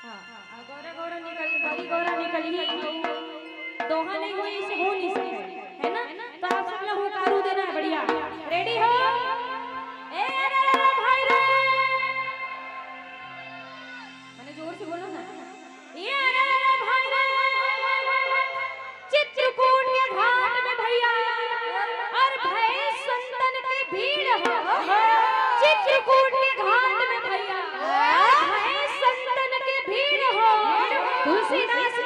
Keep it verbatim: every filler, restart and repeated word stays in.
हाँ, गौरा गौरा निकल, गौरी गौरा निकलही, दोहा नहीं होही, इसे हो नहीं सके, है ना? तो आप सब लोग हुंकारू देना है, बढ़िया। रेडी हो? ए, अरे, अरे, भाई रे। मैंने जोर से बोलो ना। ये, अरे, अरे, भाई रे। चित्रकूट के घाट में भैया, और भय संतन के भीड़ हो। चित्रकूट के घाट में भैया, और भय संतन के भीड़ हो। तुलसीदास